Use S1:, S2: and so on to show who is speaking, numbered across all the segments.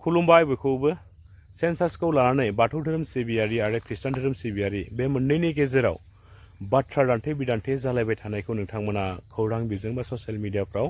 S1: खुलुमबाय बयखौबो सेन्सासखौ लानानै बाथौ धोरोम सिबियारि आरो खृष्टान धोरोम सिबियारि बे मोननैनि गेजेराव बाथ्रा दान्थे बिदान्थे जालायबाय थानायखौ नोंथांमोना खौरां बिजों बा ससियेल मिडियाफ्राव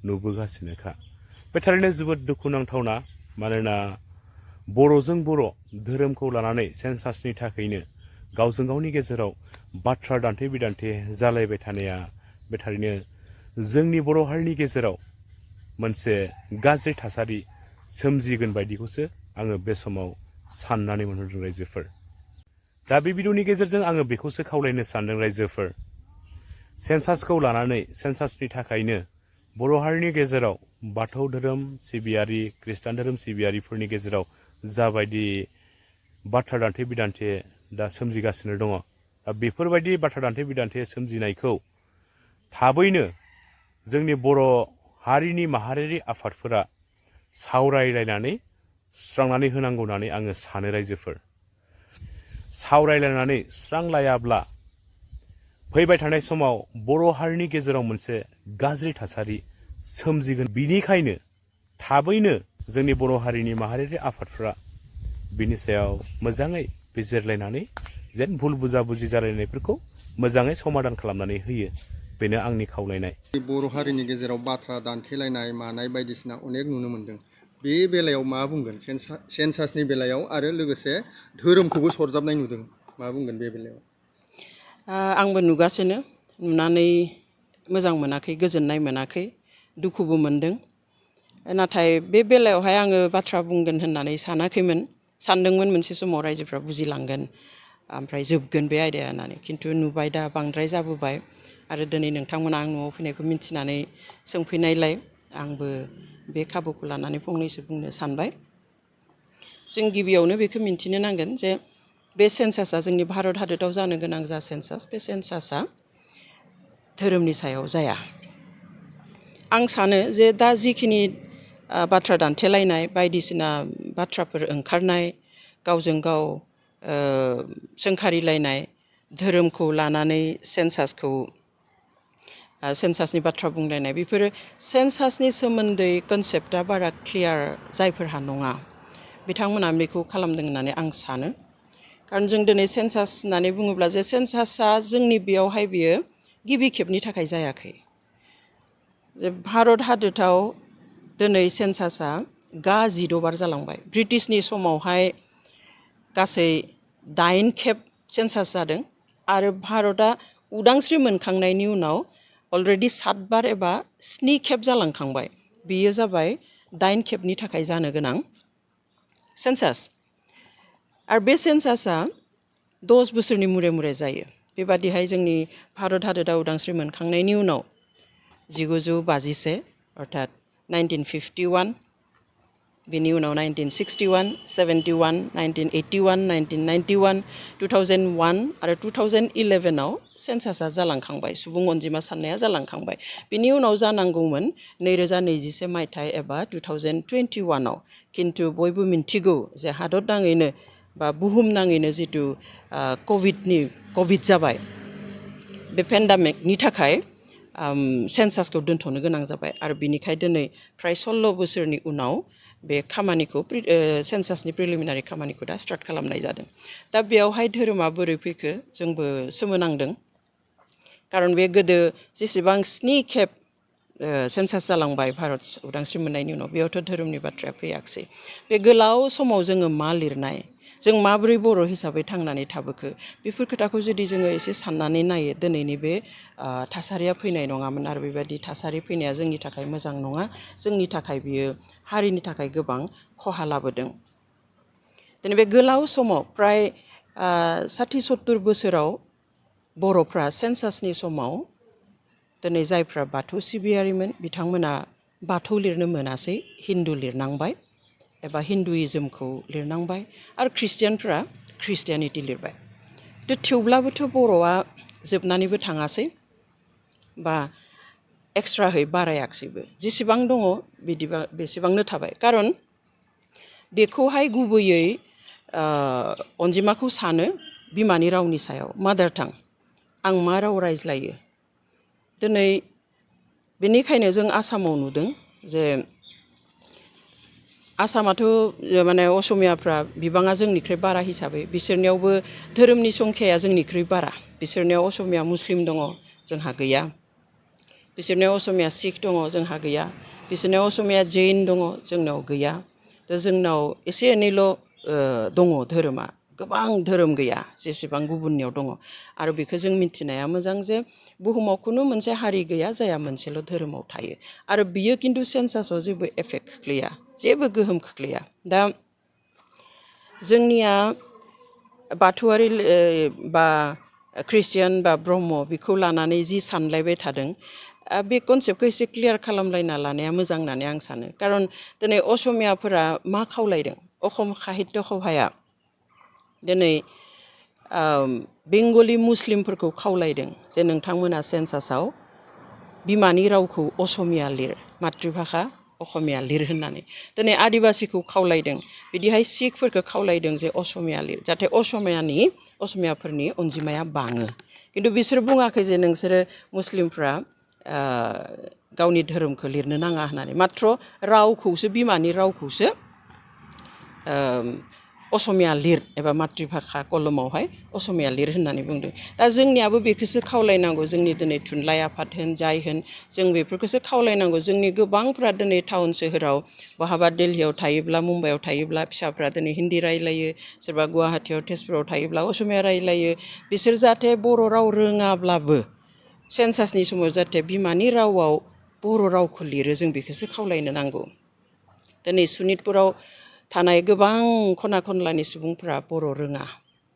S1: नुबोगासिनोखा। बे थारैनो जोबोद दुखुनांथावना, मानोना बर'जों बर' धोरोमखौ लानानै सेन्सासनि थाखायनो गावजों गावनि गेजेराव बाथ्रा दान्थे बिदान्थे जालायबाय थानाया बे थारैनो जोंनि बर' हारिनि गेजेराव मोनसे गाज्रि थासारि सोमजिगोन बायदिखौसो आङो बे समाव साननानै मोनहरदों रायजोफोर। दा बे भिडिअनि गेजेरजों आङो बेखौसो खावलायनो सानदों रायजोफोर, सेन्सासखौ लानानै सेन्सासनि थाखायनो बर' हारिनि गेजेराव बाथौ धोरोम सिबियारि खृष्टान धोरोम सिबियारिफोरनि गेजेराव जाबायदि बाथ्रा दान्थे बिदान्थे दा सोमजिगासिनो दङ, दा बेफोरबायदि बाथ्रा दान्थे बिदान्थे सोमजिनायखौ थाबैनो जोंनि बर' हारिनि माहारियारि आफादफोरा सावरायलायनानै सुस्रांनानै होनांगौ होननानै आङो सानो रायजोफोर। सावरायलायनानै सुस्रांलायाब्ला फैबाय थानाय समाव बर' हारिनि गेजेराव मोनसे गाज्रि थासारि सोमजिगोन। बिनिखायनो थाबैनो जोंनि बर' हारिनि माहारियारि आफादफ्रा बिनि सायाव मोजाङै बिजिरलायनानै जेन भुल बुजाबुजि जालायनायफोरखौ मोजाङै समाधान खालामनानै होयो, बेनो आंनि खावलायनाय।
S2: बर' हारिनि गेजेराव बाथ्रा दान्थेलायनाय मानाय बायदिसिना अनेक नुनो मोन्दों। बे बेलायाव मा बुंगोन? सेन्सासनि बेलायाव आरो लोगोसे धोरोमखौबो सरजाबनाय नुदों, मा बुंगोन बे बेलायाव?
S3: आंबो नुगासिनो, नुनानै मोजां मोनाखै, गोजोननाय मोनाखै, दुखुबो मोनदों। नाथाय बे बेलायावहाय आङो बाथ्रा बुंगोन होननानै सानाखैमोन। सानदोंमोन मोनसे समाव रायजोफ्रा बुजिलांगोन, ओमफ्राय जोबगोन बे आयदाया होननानै। खिन्थु नुबाय दा बांद्राय जाबोबाय, आरो दिनै नोंथांमोना आं न'आव फैनायखौ मिन्थिनानै सोंफैनायलाय आंबो बे खाबुखौ लानानै फंनैसो बुंनो सानबाय। जों गिबियावनो बेखौ मिन्थिनो नांगोन जे बे सेन्सासआ जोंनि भारत हादराव जानो गोनां जा सेन्सास, बे सेन्सासआ धोरोमनि सायाव जाया। आं सानो जे दा जिखिनि बाथ्रा दान्थेलायनाय बायदिसिना बाथ्राफोर ओंखारनाय, गावजों गाव सोंखारिलायनाय, धोरोमखौ लानानै सेन्सासनि बाथ्रा बुंलायनाय, बेफोरो सेन्सासनि सोमोन्दै कनसेप्टआ बारा क्लियार जायफोरहा नङा, बिथांमोना बेखौ खालामदों होननानै आं सानो। खारन जों दिनै सेन्सास होननानै बुङोब्ला जे सेन्सासआ जोंनि बेयावहाय बियो गिबि खेबनि थाखाय जायाखै। जे भारत हादराव दिनै सेन्सासआ 6 बार जालांबाय। ब्रिटिशनि समावहाय गासै 8 खेब सेन्सास जादों, आरो भारतआ उदांस्रि मोनखांनायनि उनाव अलरेडि 7 बार एबा 7 खेब जालांखांबाय। बेयो जाबाय 8 खेबनि थाखाय जानो गोनां सेन्सास। आरो बे सेन्सासआ 10 बोसोरनि मुरे मुरे जायो। बेबादिहाय जोंनि भारत हादरा उदांस्रि मोनखांनायनि उनाव 1951 अर्थात 1951, बेनि उनाव 1961, 71, 1981, 1991, 2001 आरो 2011आव सेन्सासआ जालांखांबाय, सुबुं अनजिमा साननाया जालांखांबाय। बेनि उनाव जानांगौमोन 2021 मायथाइ एबा 2021आव। खिन्थु बयबो मिन्थिगौ जे हादर नाङैनो बा बुहुम नाङैनो जिथु कभिड जाबाय, बे पेन्डामिकनि थाखाय सेन्सासखौ दोनथ'नो गोनां जाबाय। आरो बिनिखाय दिनै फ्राय 16 बोसोरनि उनाव बे खामानिखौ सेन्सासनि प्रिलिमिनारि खामानिखौ दा स्टार्ट खालामनाय जादों। दा बेयावहाय धोरोमा बोरै फैखो जोंबो सोमोनांदों। खारन बे गोदो जेसेबां 7 खेब सेन्सास जालांबाय भारत उदांस्रि मोननायनि उनाव, बेयावथ' धोरोमनि बाथ्राया फैयाखिसै। बे गोलाव समाव जोङो मा लिरनाय, जों माबोरै बर' हिसाबै थांनानै थाबोखो, बेफोर खोथाखौ जुदि जोङो एसे साननानै नायो, दिनैनि बे थासारिया फैनाय नङामोन। आरो बेबायदि थासारि फैनाया जोंनि थाखाय मोजां नङा, जोंनि थाखाय बियो हारिनि थाखाय गोबां खहा लाबोदों। दिनै बे गोलाव समाव फ्राय 60-70 बोसोराव बर'फ्रा सेन्सासनि समाव दिनै जायफ्रा बाथौ सिबियारिमोन बिथांमोना बाथौ लिरनो मोनासै, हिन्दु लिरनांबाय एबा हिन्दुइज्मखौ लिरनांबाय, आरो ख्रिस्टियानफ्रा ख्रिस्टियानिटि लिरबाय। थेवब्लाबोथ' बर'आ जोबनानैबो थाङासै बा एक्सट्राहै बारायाखिसैबो। जेसेबां दङ बिदिबा बेसेबांनो थाबाय। खारन बेखौहाय गुबैयै अनजिमाखौ सानो बिमानि रावनि सायाव, मादार टां, आं मा राव रायज्लायो। दिनै बेनिखायनो जों आसामाव नुदों जे आसामाथ' माने असमियाफ्रा बिबाङा जोंनिख्रुइ बारा हिसाबै बिसोरनियावबो धोरोमनि संख्याया जोंनिख्रुइ बारा बिसोरनियाव असमिया मुस्लिम दङ जोंहा गैया बिसोरनियाव असमिया सिख दङ जोंहा गैया बिसोरनियाव असमिया जैन दङ जोंनाव गैया दा जोंनाव एसे एनैल' दङ धोरोमा गोबां धोरोम गैया जेसेबां गुबुननियाव दङ आरो बेखौ जों मिथिनाया मोजां जे बुहुमाव खुनु मोनसे हारि गैया जाया मोनसेल' धोरोमाव थायो आरो बियो खिन्थु सेन्सासाव जेबो एफेक्ट खोख्लैया जेबो गोहोम खोख्लैया दा जोंनिया बाथौआरि बा ख्रिस्टियान बा ब्रह्म बेखौ लानानै जि सानलायबाय थादों बे कनसेप्टखौ एसे क्लियार खालामलायना लानाया मोजां होननानै आं सानो खारन दिनै असमियाफोरा मा खावलायदों अखम साहित्य सभाया दिनै बेंगलि मुस्लिमफोरखौ खावलायदों जे नोंथांमोना सेन्सासाव बिमानि रावखौ असमिया लिर मातृभाषा असमिया लिर होननानै दिनै आदिबासिखौ खावलायदों बिदिहाय सिखफोरखौ खावलायदों जे असमिया लिर जाहाथे असमियाफोरनि अनजिमाया बाङो खिन्थु बिसोर बुङाखै जे नोंसोरो मुस्लिमफ्रा गावनि धोरोमखौ लिरनो नाङा होननानै मात्र रावखौसो बिमानि रावखौसो असमिया लिर एबा मातृभाषा कलमावहाय असमिया लिर होननानै बुंदों दा जोंनियाबो बेखौसो खावलायनांगौ जोंनि दिनै थुनलाइ आफाद होन जाय होन जों बेफोरखौसो खावलायनांगौ जोंनि गोबांफ्रा दिनै टाउन सोहोराव बहाबा दिल्लीयाव थायोब्ला मुम्बाइआव थायोब्ला फिसाफ्रा दिनै हिन्दी रायलायो सोरबा गुवाहाटीयाव तेजपुराव थायोब्ला असमिया रायलायो बिसोर जाहाथे बर' राव रोङाब्लाबो सेन्सासनि समाव जाहाथे बिमानि रावाव बर' रावखौ लिरो जों बेखौसो खावलायनो नांगौ दिनै सनितपुराव थानाय गोबां खना खनलानि सुबुंफ्रा बर' रोङा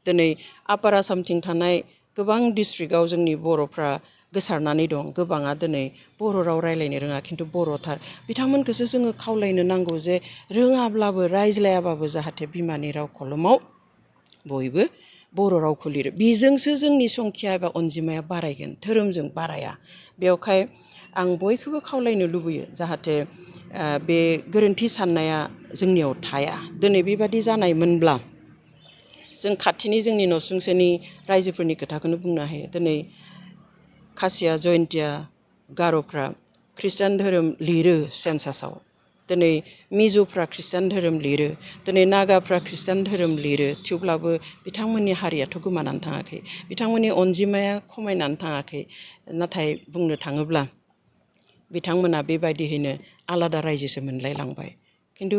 S3: दिनै आपार आसामथिं थानाय गोबां डिस्ट्रिक्टआव जोंनि बर'फ्रा गोसारनानै दं गोबाङा दिनै बर' राव रायलायनो रोङा खिन्थु बर'थार बिथांमोनखौसो जोङो खावलायनो नांगौ जे रोङाब्लाबो रायज्लायाबाबो जाहाथे बिमानि राव कलमाव बयबो बर' रावखौ लिरो बेजोंसो जोंनि संख्या एबा अनजिमाया बारायगोन धोरोमजों बाराया बेवहाय आं बयखौबो खावलायनो लुबैयो जाहाथे बे गोरोन्थि साननाया जोंनियाव थाया दिनै बेबादि जानायमोनब्ला जों खाथिनि जोंनि नसुंसेनि रायजोफोरनि खोथाखौनो बुंनो हायो दिनै खासिया जयन्तिया गार'फ्रा ख्रिस्टान धोरोम लिरो सेन्सासाव दिनै मिज'फ्रा ख्रिस्टान धोरोम लिरो दिनै नागाफ्रा ख्रिस्टान धोरोम लिरो थेवब्लाबो बिथांमोननि हारियाथ' गोमानानै थाङाखै बिथांमोननि अनजिमाया खमायनानै थाङाखै नाथाय बुंनो थाङोब्ला बिथांमोना बेबायदियैनो आलादा रायजोसो मोनलायलांबाय खिन्थु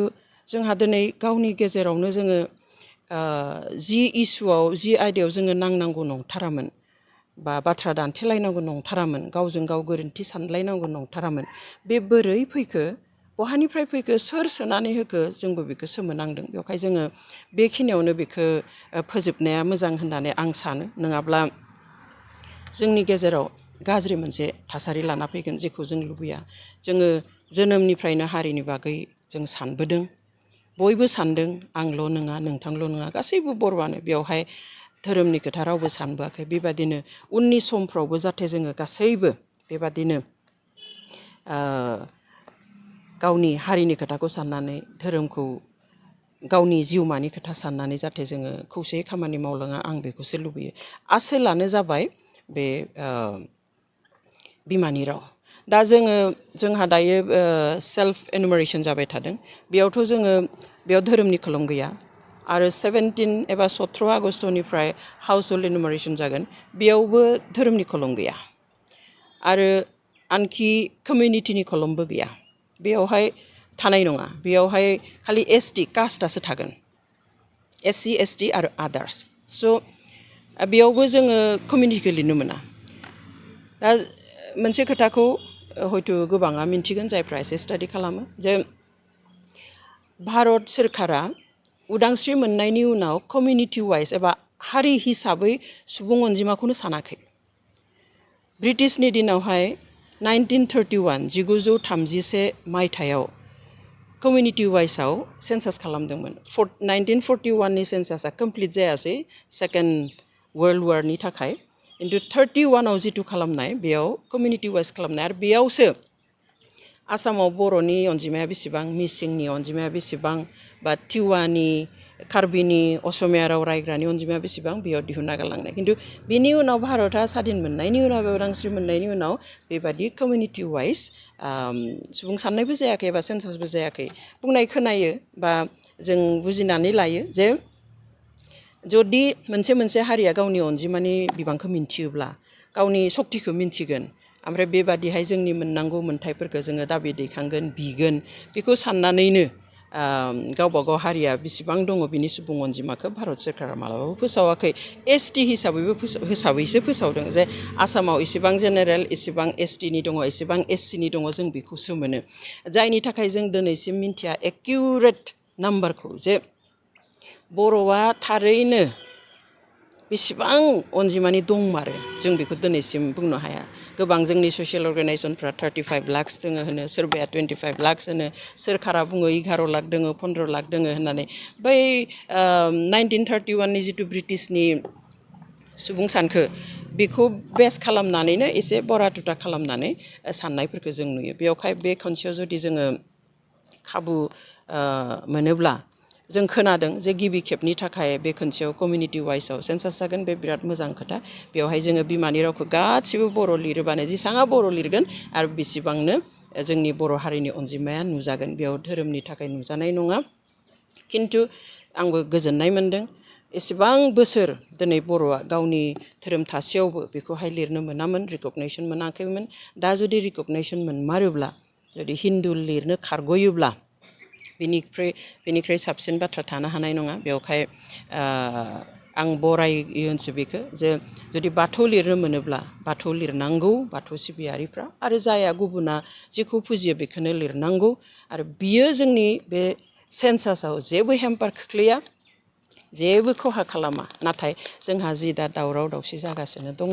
S3: जोंहा दिनै गावनि गेजेरावनो जोङो जि इस्युआव जि आयदायाव जोङो नांनांगौ नंथारामोन बा बाथ्रा दान्थेलायनांगौ नंथारामोन गावजों गाव गोरोन्थि सानलायनांगौ नंथारामोन बे बोरै फैखो बहानिफ्राय फैखो सोर सोनानै होखो जोंबो बेखौ सोमोनांदों बेवहाय जोङो बेखिनियावनो बेखौ फोजोबनाया मोजां होननानै आं सानो नङाब्ला जोंनि गेजेराव गाज्रि मोनसे थासारि लाना फैगोन जेखौ जों लुबैया जोङो जोनोमनिफ्रायनो हारिनि बागै जों सानबोदों बयबो सानदों आंल' नङा नोंथांल' नङा गासैबो बर'आनो बेवहाय धोरोमनि खोथा रावबो सानबोआखै बेबादिनो उननि समफ्रावबो जाहाथे जोङो गासैबो बेबादिनो गावनि हारिनि खोथाखौ साननानै धोरोमखौ गावनि जिउमानि खोथा साननानै जाहाथे जोङो खौसेयै खामानि मावलाङा आं बेखौसो लुबैयो आसोलानो जाबाय बे बिमानि राव दा जोंहा दायो सेल्फ एनुमारेसन जाबाय थादों बेयावथ' जोङो बेयाव धोरोमनि खोलम गैया आरो 17 एबा 17 आगस्टनिफ्राय हाउस हल्ड एनुमारेसन जागोन बेयावबो धोरोमनि खोलम गैया आरो आनखि कमिउनिटिनि खोलमबो गैया बेयावहाय थानाय नङा बेयावहाय खालि एसटि कास्टआसो थागोन एससि एसटि आरो आदार्स स' बेयावबो जोङो कमिउनिटिखौ लिरनो मोना दा मोनसे खोथाखौ हयथ' गोबाङा मिन्थिगोन जायफ्रा एसे स्टाडि खालामो जे भारत सोरखारा उदांस्रि मोननायनि उनाव कमिउनिटि वाइज एबा हारि हिसाबै सुबुं अनजिमाखौनो सानाखै ब्रिटिशनि दिनावहाय 1931 मायथाइयाव कमिउनिटि वाइजआव सेन्सास खालामदोंमोन 1941नि सेन्सासआ कमप्लिट जायासै सेकेन्ड वर्ल्ड वारनि थाखाय खिन्थु 31आव जिथु खालामनाय बेयाव कमिउनिटि वाइज खालामनाय आरो बेयावसो आसामाव बर'नि अनजिमाया बेसेबां, मिसिंनि अनजिमाया बेसेबां, बा टिवानि, कार्बिनि, असमिया राव रायग्रानि अनजिमाया बेसेबां बेयाव दिहुनना गालांनाय। खिन्थु बिनि उनाव भारतआ स्वाधीन मोननायनि उनाव बा उदांस्रि मोननायनि उनाव बेबादि कमिउनिटि वाइज सुबुं साननायबो जायाखै बा सेन्सासबो जायाखै बुंनाय खोनायो बा जों बुजिनानै लायो जे जुदि मोनसे हारिया गावनि अनजिमानि बिबांखौ मिन्थियोब्ला गावनि सक्तिखौ मिन्थिगोन ओमफ्राय बेबादिहाय जोंनि मोननांगौ मोन्थाइफोरखौ जोङो दाबि दैखांगोन बिगोन बेखौ साननानैनो गावबा गाव हारिया बेसेबां दङ बिनि सुबुं अनजिमाखौ भारत सोरकारा मालाबाबो फोसावाखै। एसटि हिसाबैसो फोसावदों जे आसामाव इसेबां जेनेरेल इसेबां एसटिनि दङ इसेबां एससिनि दङ जों बेखौसो मोनो। जायनि थाखाय जों दिनैसिम मिन्थिया एक्युरेट नाम्बारखौ जे बर'आ थारैनो बेसेबां अनजिमानि दंमारो जों बेखौ दिनैसिम बुंनो हाया। गोबां जोंनि ससियेल अर्गानाइजेसनफ्रा 35 लाख दङ होनो, सोरबाया 25 लाख होनो, सोरखारा बुङो 11 लाख दङ 15 लाख दङ होननानै। बै 1931नि जिथु ब्रिटिशनि सुबुं सानखो बेखौ बेस खालामनानैनो एसे बरा तुता खालामनानै साननायफोरखौ जों नुयो। बेवहाय बे खनसेयाव जुदि जोङो खाबु मोनोब्ला जों खोनादों जे गिबि खेबनि थाखाय बे खनसेयाव कमिउनिटि वाइसआव सेन्सास जागोन, बे बिराद मोजां खोथा। बेवहाय जोङो बिमानि रावखौ गासिबो बर' लिरोबानो जेसेबां बर' लिरगोन आरो बेसेबांनो जोंनि बर' हारिनि अनजिमाया नुजागोन, बेयाव धोरोमनि थाखाय नुजानाय नङा। खिन्थु आंबो गोजोननाय मोन्दों एसेबां बोसोर दिनै बर'आ गावनि धोरोम थासेयावबो बेखौहाय लिरनो मोनामोन, रिकगनाइसन मोनाखैमोन। दा जुदि रिकगनाइसन मोनमारोब्ला जुदि हिन्दु लिरनो खारग'योब्ला बेनिख्रुइ साबसिन बाथ्रा थानो हानाय नङा। बेवहाय आं बरायोसो बेखौ जे जुदि बाथौ लिरनो मोनोब्ला बाथौ लिरनांगौ बाथौ सिबियारिफ्रा, आरो जाया गुबुना जेखौ फुजियो बेखौनो लिरनांगौ। आरो बियो जोंनि बे सेन्सासाव जेबो हेम्पार खोख्लैया, जेबो खहा खालामा। नाथाय जोंहा जि दा दावराव दावसि जागासिनो दङ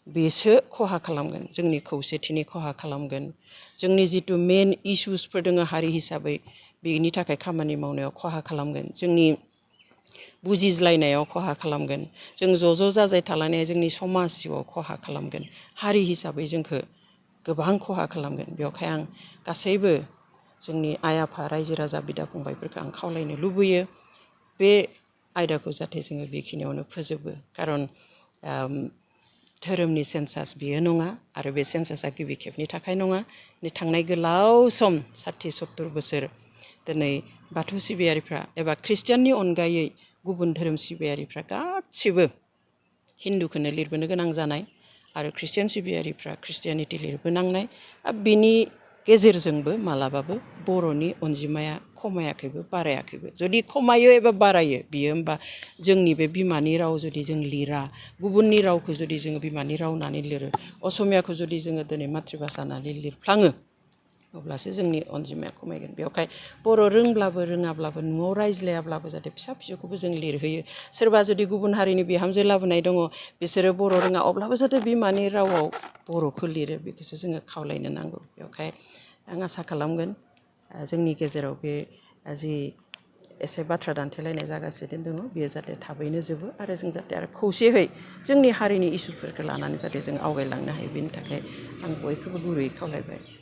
S3: बेसो खहा खालामगोन, जोंनि खौसेथिनि खहा खालामगोन, जोंनि जिथु मेन इसुसफोर दङ हारि हिसाबै बेनि थाखाय खामानि मावनायाव खहा खालामगोन, जोंनि बुजिज्लायनायाव खहा खालामगोन, जों ज' जाजाय थालायनाय जोंनि समाज जिउआव खहा खालामगोन, हारि हिसाबै जोंखौ गोबां खहा खालामगोन। बेवहाय आं गासैबो जोंनि आइ आफा रायजो राजा बिदा फंबायफोरखौ आं खावलायनो लुबैयो बे आयदाखौ जाहाथे जोङो बेखिनियावनो फोजोबो। खारन धोरोमनि सेन्सास बियो नङा आरो बे सेन्सासा गिबि खेबनि थाखाय नङा। थांनाय गोलाव सम 60-70 बोसोर दिनै बाथौ सिबियारिफ्रा एबा ख्रिस्टियाननि अनगायै गुबुन धोरोम सिबियारिफ्रा गासिबो हिन्दुखौनो लिरबोनो गोनां जानाय आरो ख्रिस्टियान सिबियारिफ्रा ख्रिस्टियानिटि लिरबोनांनाय। बिनि गेजेरजोंबो मालाबाबो बर'नि अनजिमाया खमायाखैबो बारायाखैबो। जुदि खमायो एबा बारायो बियो होमबा जोंनि बे बिमानि राव जुदि जों लिरा, गुबुननि रावखौ जुदि जोङो बिमानि राव होननानै लिरो, असमियाखौ जुदि जोङो दिनै मातृभाषा होननानै लिरफ्लाङो अब्लासो जोंनि अनजिमाया खमायगोन। बेवहाय बर' रोंब्लाबो रोङाब्लाबो न'आव रायज्लायाब्लाबो जाहाथे फिसा फिसौखौबो जों लिरहोयो। सोरबा जुदि गुबुन हारिनि बिहामजो लाबोनाय दङ बिसोरो बर' रोङा अब्लाबो जाहाथे बिमानि रावाव बर'खौ लिरो, बेखौसो जोङो खावलायनो नांगौ। बेवहाय आं आसा खालामगोन जोंनि गेजेराव बे जि एसे बाथ्रा दान्थेलायनाय जागासिनो दङ बेयो जाहाथे थाबैनो जोबो आरो जों जाहाथे आरो खौसेयै जोंनि हारिनि इसुफोरखौ लानानै जाहाथे जों आवगायलांनो हायो। बेनि थाखाय आं बयखौबो गुरैयै खावलायबाय।